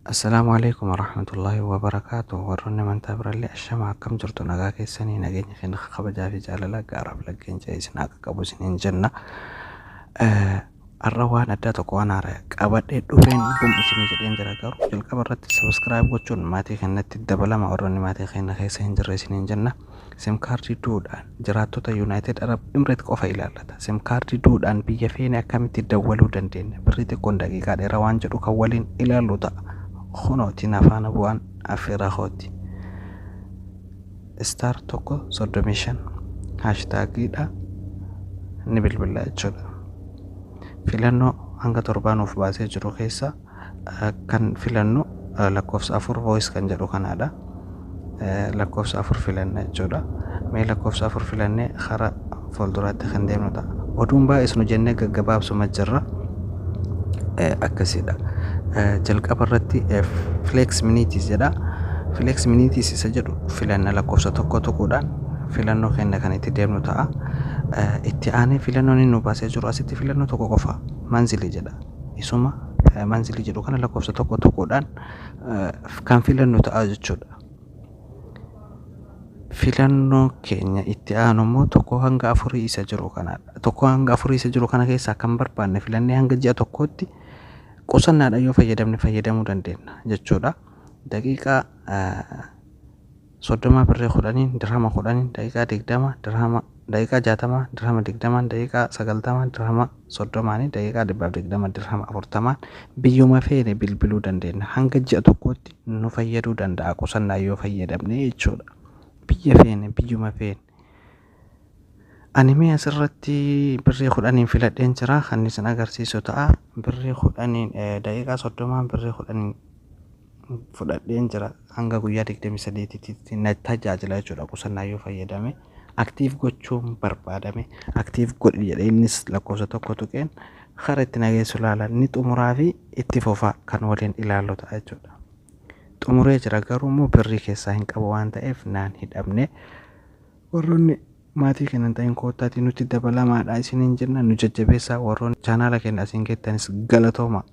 Assalaamu alaikum warahmatullaahi wabarakaatu. Warroonni amantaa birallee, ashama, akkam jirtu? Nagaa keessanii? Nageenya keenya kabajaa fi jaalala gaaraaf laggeen isin akka qabu isiniin jenna. Har'a waan addaa tokko, waan haaraa qabadhee dhufeen bum isinii jedheen jira. Garuu jalqaba irratti subscribe gochuun maatii keenyatti dabalama, warroonni maatii keenya keessa hin jirre isiniin jenna. SIM kaardii duudhaan jiraattota United Arab Emirates qofa ilaallata. SIM kaardii duudhaan biyya feene akkamitti dawwaluu dandeenya? Birrii xiqqoon daqiiqaa dheeraa waan jedhu kan waliin ilaallu ta'a. Kunootiin afaan bu'aan affeeraa kooti. *135 hashtagiidha ni bilbila jechuudha. Filannoo hanga torbaa nuuf baasee jiru keessa kan filannu lakkoofsa 4, voice kan jedhu kanaadha. Lakkoofsa 4 filanna jechuudha. Mee lakkoofsa 4 filannee karaa fuulduraatti kan deemnu ta'a. Oduun baay'isnu jennee gaggabaabsuma jirra. Akkasidha. Jalqaba irratti flex minutes jedha. Flex minutes isa jedhu filanna, lakkoofsa 1 tuquudhaan filannoo keenya kan itti deemnu ta'a. Itti aanee filannoon inni nu baasee jiru asitti filannoo tokko qofa, monthly jedha. Isuma monthly jedhu kana lakkoofsa 1 tuquudhaan kan filannu ta'a jechuudha. Filannoo keenya itti aanu immoo 1 hanga 4 isa jiru kanadha. 1 hanga 4 isa jiru kana keessaa kan barbaanne filannee hanga ji'a tokkootti qusannaadhaan yoo fayyadamne fayyadamuu dandeenya jechuudha. Daqiiqaa 30 birrii 10n, dirhama 10n, daqiiqaa 20 dirhama, daqiiqaa 60 dirhama 20n, daqiiqaa 90 dirhama 30n, daqiiqaa 120 dirhama 40n biyyuma feene bilbiluu dandeenya. Hanga ji'a tokkootti nu fayyaduu danda'a qusannaa yoo fayyadamne jechuudha. Biyya feene, biyyuma feene. Ani mee asirratti birrii 10n filadheen jira, kan isin agarsiisu ta'a. Birrii 10n, daqiiqaa 30n birrii 10n fudhadheen jira. Hanga guyyaa 23tti na tajaajila jechuudha qusannaa yoo fayyadame. Active gochuun barbaadame, active godhi jedhee innis lakkoofsa 1 tuqeen karaa itti nageessu ilaala. Inni xumuraa fi itti fufaa kan waliin ilaallu ta'a jechuudha. Xumuree jira, garuu immoo birrii keessaa hin qabu waan ta'eef naan hidhamne. Warroonni maatii keenya hin ta'in koottaatii nutti dabalamaadha isiniin jenna, nu jajjabeessaa. Warroonni chaanaala keenya asiin geettanis galatooma.